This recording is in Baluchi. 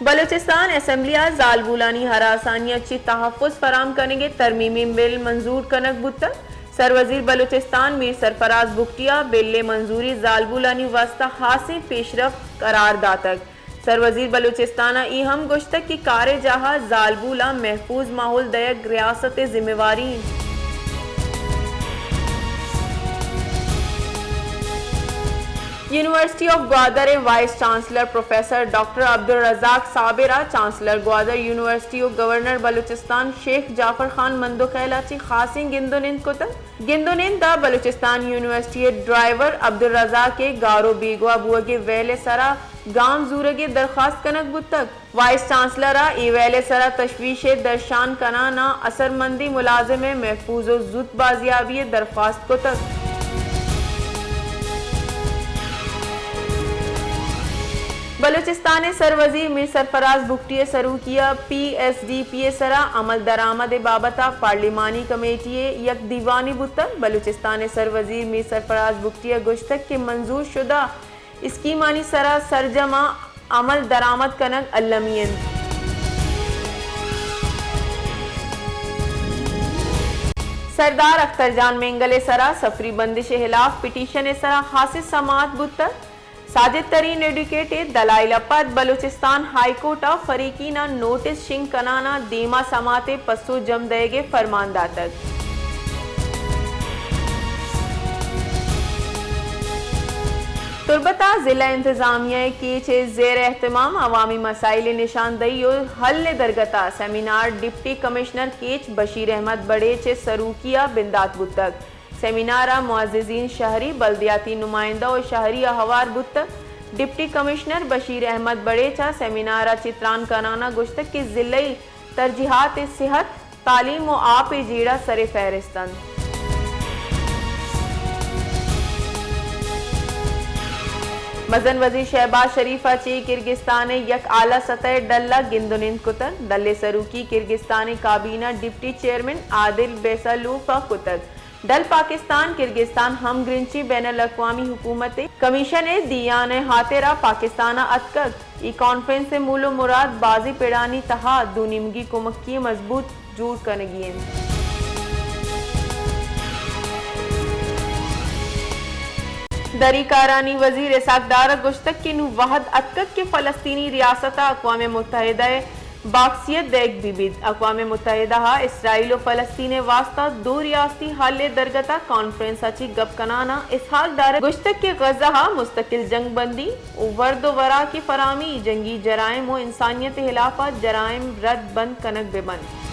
بلوچستان اسمبلی ءَ زالبولانی ہراسانی ءَ چہ تحفظ فراہم کنگ ءِ ترمیمی بل منظور کنگ بوتگ۔ سروزیر بلوچستان میر سرفراز بگٹی ءَ بل ءِ منظوری زالبولانی واستہ خاصیں پیشرفت قرار داتگ۔ سروزیر بلوچستان ءَ اے ہم گوشتگ کہ کاریں جاہ ءَ زالبولاں محفوظ ماحول دئیگ ریاست ءِ ذمہ واری انت۔ یونیورسٹی آف گوادر ءِ vice chancellor professor doctor Abdul Razzaq Sabir ءَ چانسلر گوادر یونیورسٹی و گورنر بلوچستان شیخ جعفر خان مندوخیل ءَ چہ خاصیں گند و نند کتگ۔ گند و نند ءَ بلوچستان یونیورسٹی ءِ ڈرائیور عبدالرزاق ءِ گار و بیگواہ بوگ ءِ ویل ءِ سرا گام زورگ ءِ درخواست کنگ بوتگ۔ وائس چانسلر ءَ اے ویل ءِ سرا تشویش ءِ درشان کنان ءَ اثرمندیں ملازم ءِ محفوظ و زوت بازیابی ءِ درخواست کتگ۔ بلوچستان ءِ سروزیر میر سرفراز بگٹی ءِ سروکی ءَ پی ایس ڈی پی ءِ سرا عمل درآمد ءِ بابت ءَ پارلیمانی کمیٹی ءِ یک دیوانے بوتگ۔ بلوچستان ءِ سروزیر میر سرفراز بگٹی ءَ گوشتگ کہ منظور شدہ اسکیمانی سرا سرجم ءَ عمل درآمد کنگ المی انت۔ سردار اختر جان مینگل ءِ سرا سفری بندش ءِ ہلاف پٹیشن ءِ سرا خاصیں سماعت بوتگ۔ ساجد ترین ایڈوکیٹ ءِ دلائل ءَ پد بلوچستان ہائی کورٹ ءَ فریقین ءَ نوٹس شنگ کنان ءَ دیما سماعت ءِ پسو جم دئیگ ءِ فرمان داتگ۔ تربت ءَ ضلع انتظامیہ ءِ کیچ ءِ زیر اہتمام عوامی مسائل ءِ نشاندہی و حل ءِ درگت ءَ seminar deputy commissioner Kech Bashir Ahmed Barech ءِ سروکی ءَ بندات بوتگ۔ سیمینار ءَ معززین شہری، بلدیاتی نمائندہ و شہری ءَ ہوار بوتگ۔ ڈپٹی کمشنر بشیر احمد بڑیچ ءَ سیمینار ءَ چہ تران کنان ءَ گوشتگ کہ ضلعی ترجیحات صحت، تعلیم و آپ ءِ جیڑہ سر فہرست انت۔ مزن وزیر شہباز شریف ءَ چہ کرگستان ءِ یک اعلی سطح ءِ ڈل ءَ گند و نند کتگ۔ ڈل ءِ سروکی کرگستان ءِ کابینہ ڈپٹی چیئرمین عادل بیسالوف ءَ کتگ۔ ڈل پاکستان کرگستان ہمگرنچی بین الاقوامی حکومت ءِ کمیشن ءِ دیان ءِ ہاترا پاکستان ءَ اتکگ۔ اے کانفرنس ءِ مول و مراد بازیں پڑانی تہا دو نیمگی کمکی ءِ مضبوط جوڑ کنگی انت۔ دری کارانی وزیر اسحاق ڈار ءَ گوشتگ کہ نوں وہد اتکگ کہ فلسطینی ریاست ءَ اقوام متحدہ ءِ باکسیت دئیگ بہ بیت۔ اقوام متحدہ ءَ اسرائیل و فلسطین ءِ واستہ دو ریاستی حل ءِ درگت ءَ کانفرنس ءَ چہ گپ کنان ءَ اسحاق ڈار ءَ گوشتگ کہ غزہ ءَ مستقل جنگ بندی و ورد و وراک ءِ فراہمی، جنگی جرائم و انسانیت ءِ ہلاف ءَ جرائم رد بند کنگ بہ بنت۔